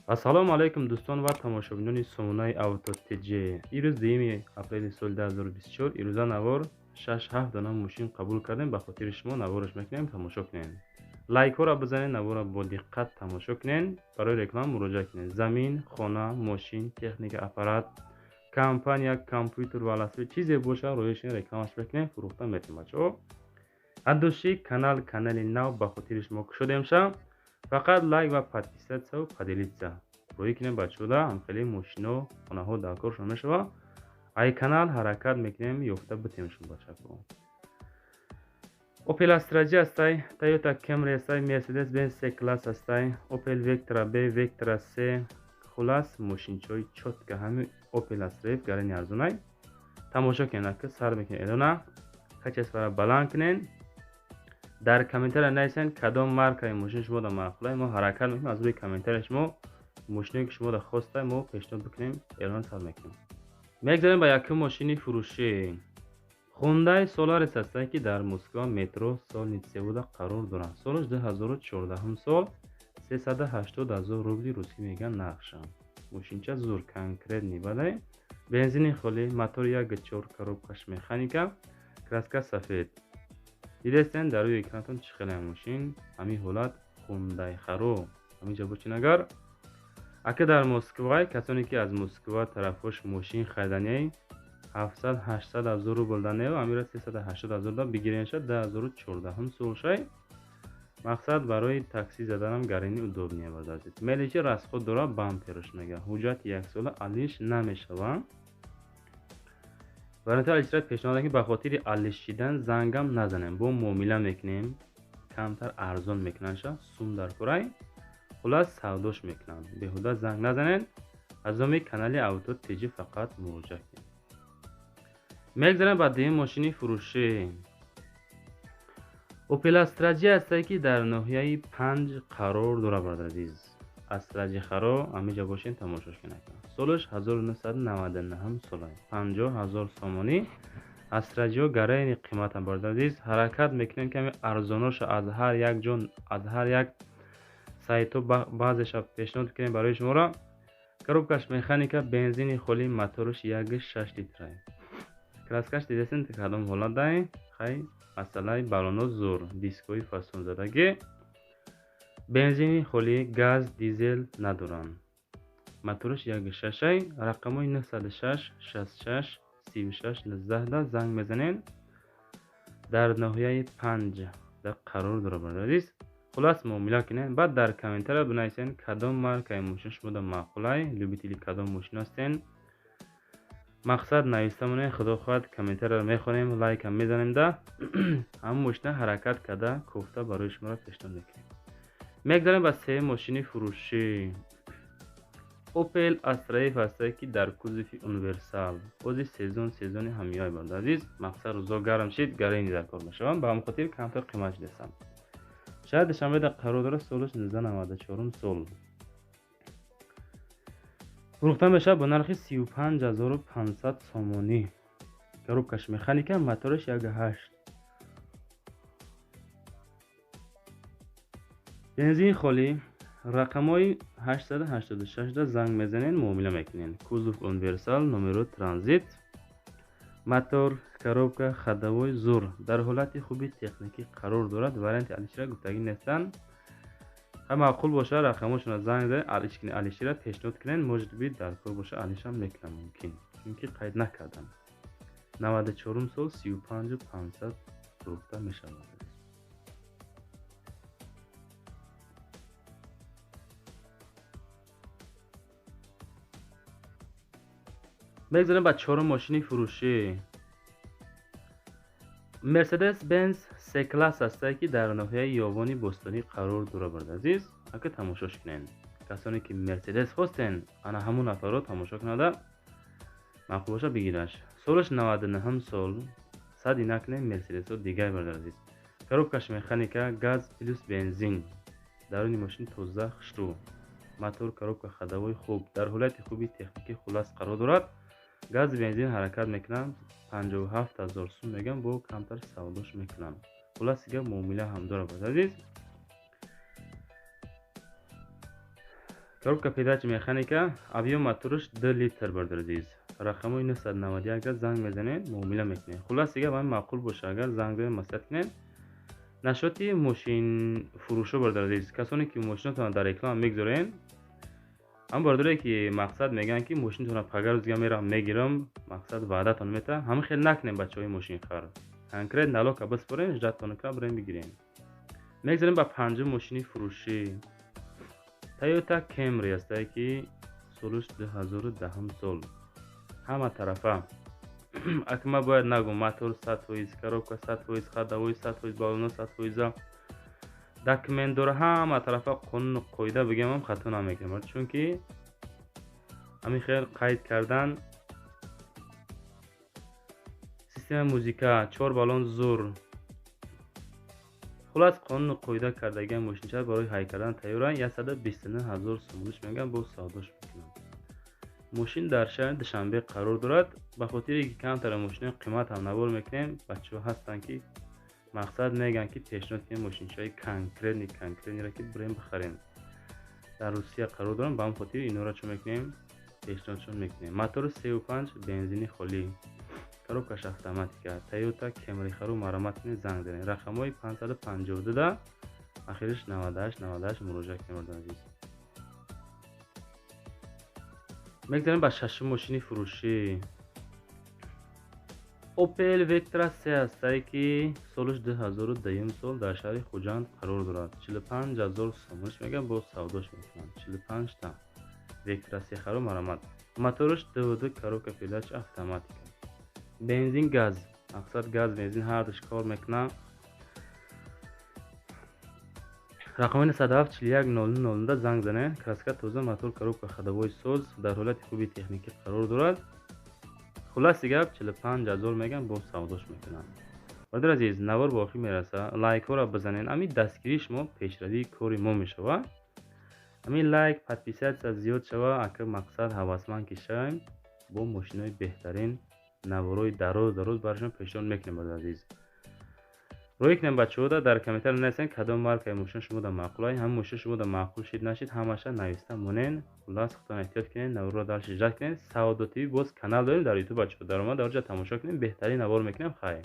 Ассалому алайкум дӯстон ва тамошобинони сомонаи Авто ТЖ. Ирӯз 2 апрели соли 2024 ирӯза навор 6-7 дона мошин қабул кардем, ба хотири шумо навораш мекунем, тамошо кунед. Лайкҳоро бизанед, наворро бо диққат тамошо кунед, барои реклама муроҷиат кунед. Замин, хона, мошин, техника, аппарат, компания, компютер ва велосипед чизе бошад, рӯяшон рекламаш мекунем, фурӯхта метавонем бачаҳо. Ҳаддуши канал, канали нав ба хотири шумо кушодем ша. Фақат лайк ва подписаться ва поделиться. Рӯй кунем бачаҳода, ҳамхеле мошино, хонаҳо дар коршон мешава. Ай канал ҳаракат мекунем, ёфта битем шумо бачаҳо. Opel Astra G ҳастай, Toyota Camry ҳастай, Mercedes-Benz C-класс ҳастай, Opel Vectra B, Vectra C. Хулас мошинчаҳои чётко ҳами Opel Astra F гарани арзонай. Тамошо кунед, ака сар мекунед элона. Качествора баланд кунед. Дар комментария нависед кадом маркаи мошин шумо да маъқулай. Мо ҳаракат мекунем аз рӯи комментария шумо мошиное ки шумо да хостай мо пешниҳод бикунем, эълон сар мекунем. Мегзарем ба якум мошини фурӯшӣ. Hyundai Solaris ҳастай, ки дар Москва метро Солнитсевода қарор дорад. Солаш 2014 сол, 380 000 рубли русӣ мегӯянд нархша. Мошинча зур, конкретный бадай. Бензини холӣ, мотор 1.4, коробкаш механика, краска сафед. Дидестен дар рӯи экранатон чӣ хеле мошин, ҳамин ҳолат Hyundai харо. Ҳаминҷа бочин агар ака дар Москва, касоне ки аз Москва тарафош мошин хариданияй 700-800 ҳазор рубл данео, амира 380 ҳазор да бигирен шад 2014 сол шай. Мақсад барои такси заданам гарини удобния бардазид. Меличи расход дора, бамперш мега. Ҳуҷҷати яксола алиш намешава. Варианти алишра пешниҳод ки ба хотири алиш шидан зангам назанем, бо муомила мекунем, камтар арзон мекунанд ша, сум дар курай. Хулас савдош мекунанд. Беҳуда занг назанед, аз номи канали Авто ТЖ фақат муроҷиат кунед. Мегзарем ба дуюм мошини фурӯшӣ. Opel Astra G ҳастай, ки дар ноҳияи 5 қарор дорад, бародари азиз. Astra G харо ҳаминҷа бошен, тамошош кунед. Солаш 1999 сола, 50 000 сомонӣ. Astra G гарайни қиматам, бародари азиз. Ҳаракат мекунем каме арзоноша аз ҳар як ҷо, аз ҳар як сайтҳо баъзеша пешниҳод кунем барои шуморо. Коробкаш механика, бензини холӣ, мотораш 1.6 литра. Краскаш дидесен кадом ҳолат дай? Хай, масъалаи баллоно зур, дискҳои фасонзадагӣ. Бензини холӣ, газ, дизел надоранд. Мотораш 1.6, рақамҳои 906 66 36 19 да занг мезанед. Дар ноҳияи 5 да қарор дорад, бародари азиз. Хулас муомила кунед, баъд дар комментария бинависед кадом маркаи мошин шумо да маъқулай, любители кадом мошин ҳастен. Мақсад нависта монед, худо хоҳад комментарияро мехонем, лайкам мезанем да ҳамон мошина ҳаракат карда кофта барои шуморо пешниҳод мекунем. Мегзарем ба сеюм мошини фурӯшӣ. Opel Astra F ҳастай, ки дар кузови универсал. Бози сезон, сезони ҳамиёй, бародари азиз. Мақсад рӯзо гарм шид, гарини дар кор мешаванд, ба ҳамин хотир камтар қимат шидастанд. Шаҳри Душанбеда қарор дорад, солаш 1994 сол. Фурӯхта мешавад бо нархи 35 500 сомонӣ. Коробкаш механика, мотораш 1.8. Бензини холӣ, рақамҳои 886 да занг мезанед, муомила мекунед. Кузов универсал, номеро транзит. Мотор, коробка, ходовой зур. Дар ҳолати хуби техникӣ қарор дорад. Варианти алишира гуфтагӣ нестанд. Ҳам маъқул бошад, рақамҳошонро занг занед, алишира пешниҳод кунед, может быть дар кор бошад, алишам мекунам мумкин. Чунки қайд накардам. 94 сол 35 500 фурӯхта мешавад. Мегзарем ба чорум мошини фурӯшӣ. Mercedes-Benz C-класс ҳастай, ки дар ноҳияи Ёвони Бостонӣ қарор дорад, бародари азиз. Ака тамошош кунед. Касоне ки Mercedes хостен, ана ҳамон нафарро тамошо кунада, маъқул боша бигираш. Солаш 99 сол, сади накунем Мерседесҳо дигар, бародари азиз. Коробкаш механика, газ плюс бензин. Даруни мошин тоза, хушрӯ. Мотор, коробка, ходовой хуб, дар ҳолати хуби техникӣ хулас қарор дорад. Газ бензин ҳаракат мекунанд, 57 000 сум мегӯям, бо камтар савдош мекунанд. Хулас дига муомила ҳам дорад, бародари азиз. Коробка передач механика, объем мотораш 2 литр, бародари азиз. Рақамҳои 991 занг мезанед, муомила мекунед. Хуллас дигар ба маъқул боша, агар занг занед, маслиҳат кунед. Нашоти мошинфурӯшо, бародари азиз, касоне ки мошинатонро дар реклама мегузорен, ҳам бародаре ки мақсад мегӯянд, ки мошинатонро пага рӯз дига мерам мегирам, мақсад ваъдатон мета, ҳамин хел накунем, бачаҳои мошинхар. Конкрет налога биспорем, ждать тон ка бирем бигирем. Мегзарем ба панҷум мошини фурӯшӣ. Toyota Camry ҳастае, ки солаш 2010 сол. Ҳама тарафа ака ман бояд нагӯм: мотор 100%, коробка 100%, ходовой 100%, баллоно 100%, документ дора, ҳама тарафа қонуну қоида бигӯям хато намекунам, чунки ҳамин хел қайд кардан. Системаи музика, чор баллон зур. Хуллас, қонуну қоида кардагиам мошинча барои ҳай кардан тайёранд. 129 000 сомониш мегӯям, боз савдош мекунам. Мошин дар шаҳри Душанбе қарор дорад. Ба хотире ки камтара мошинои қимат ҳам навор мекунем, бачаҳо ҳастанд, ки мақсад мегӯянд, ки пешниҳод кунем мошинчаҳои конкретный, конкретный ро, ки бирем бихарем. Дар Русия қарор дорам, ба ҳамин хотир инҳоро чӣ мекунем, пешниҳодшон мекунем. Мотори 3,5, бензини холӣ, коробкаш автоматика. Toyota Camry хару маромат кунед, занг занед. Рақамҳои 552 да ахириш 98 98 муроҷиат кунед, мардони азиз. Мегзарем ба шашум мошини фурӯшӣ. Opel Vectra C ҳастае, ки солаш 2010 сол, дар шаҳри Хуҷанд қарор дорад. 45 000 сомониш мегӯям, боз савдош мекунанд. 45 та Vectra C хару маромат. Мотораш 2,2, коробка передач автоматика. Бензин, газ, мақсад газ, бензин ҳардуш кор мекунад. Рақамҳои 97 41 00 00 занг занед. Краска тоза, мотор, коробка, ходовой соз, дар ҳолати хуби техникӣ қарор дорад. Хулласи гап, 45 000 мегӯям, боз савдош мекунанд. Бародари азиз, навор ба охир мерасад. Лайкҳоро бизанед. Ҳамин дастгирии шумо пешравии кори мо мешавад. Ҳамин лайк, подписаться зиёд шава, ака мақсад ҳавасманд ки шавем, бо мошинои беҳтарин наворои дароз дароз барои шумо пешниҳод мекунем, бародари азиз. Рӯй кунем, бачаҳода дар комментария нависен, кадом маркаи мошин шумо да маъқул ай. Ҳамин мошин шумо да маъқул шид, нашид, ҳамаша нависта монен. Хуллас, худтон эҳтиёт кунед, наворро дальше ждать кунед. Савдо ТВ боз канал дорем дар Ютуб, бачаҳо, даромад дар ҷа тамошо кунем, беҳтарин навор мекунем. Хайр.